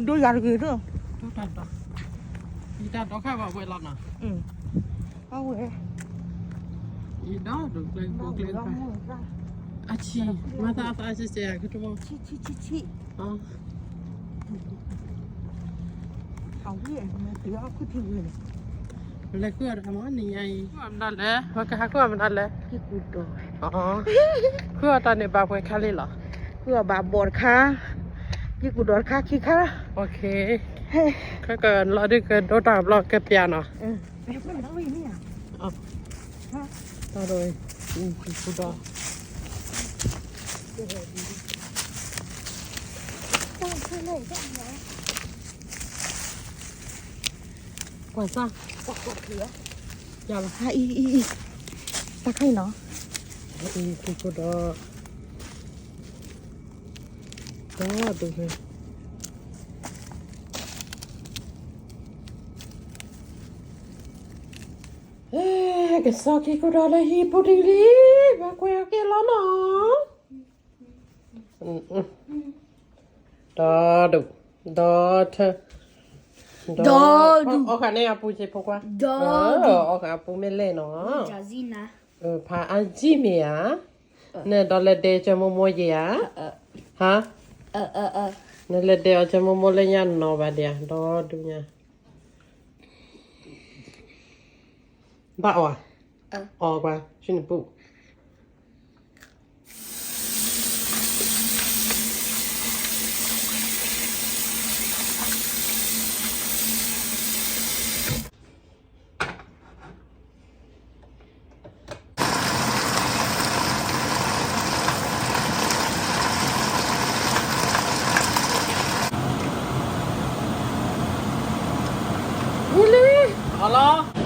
ဒိယၤတဂ့ၤဒိၣ်, ယတၢ်ဒိးခါဘၣ်ဝဲလီၤနီၤ, အဝဲ, ယဒီးဒိးကျဲဖိကျဲ, အဆံ, မၤသးအသးစဲစဲအကတဘီ, ဆံဆံဆံဆံ, အဝဲ, လဲၤဃုအီၤတၢ်မနုၤညါအံၤ, ဃုအီၤမနုၤလဲၣ်, ဝဲကဟးဃုအီၤမနုၤလဲၣ်, ဃုအီၤတၢ်န့ၣ်ဘၣ်ပှဲၤခါလံလီၤ, ဃုအီၤဘၣ်ဘီၣ်တခါ, ကံၢ်ကူၣ်ဒီးတခါခံခါ, ခဲကလီၤဒုးကဒိတၢ်ဘျီကပျးနီၤ, တၢ်ဒီး, ကံၢ်ကူၣ်ဒီး, ကွၢ်စၢ်, ယၤလီၤ, အံၤ, တၢ်ခါအံၤနီၤ, အံၤကံၢ်ကူၣ်ဒီး, ဒီးဒုး, ကစီၣ်ကံၢ်ကူၣ်ဒီးလၢဟံၣ်ပူၤတဂ့ၤလံ, ဘၣ်ကွဲးအီၤက့ၤလီၤနီၤ, ဒီးဒုး, ဒီးထၢ, ဒီးဒုး, အီၣ်ဃာ်န့ၢ်အပူၤစ့ၢ်ဖိခွါ, ဒီးဒုး, အီၣ်ဃာ်အပူၤမ့ၢ်လဲၣ်နီၤ, ဖးအါယံၢ်မ့ၢ်ဧါ, နဒီးလဲၤဒဲးကၢမိၢ်မိၢ်ယဲၢ်ဧါ, ဟါ, နလဲၤဒဲးအီၤကၢမိၢ်မိၢ်လၢညါနီၤဘၣ်ဒံးဧါ, ဒီးဒုးညါ ဘၣ်အီၤ, အီၤကွၢ် ဆူနပူၤ, ဝံၤလံ, အီၤလီၤ.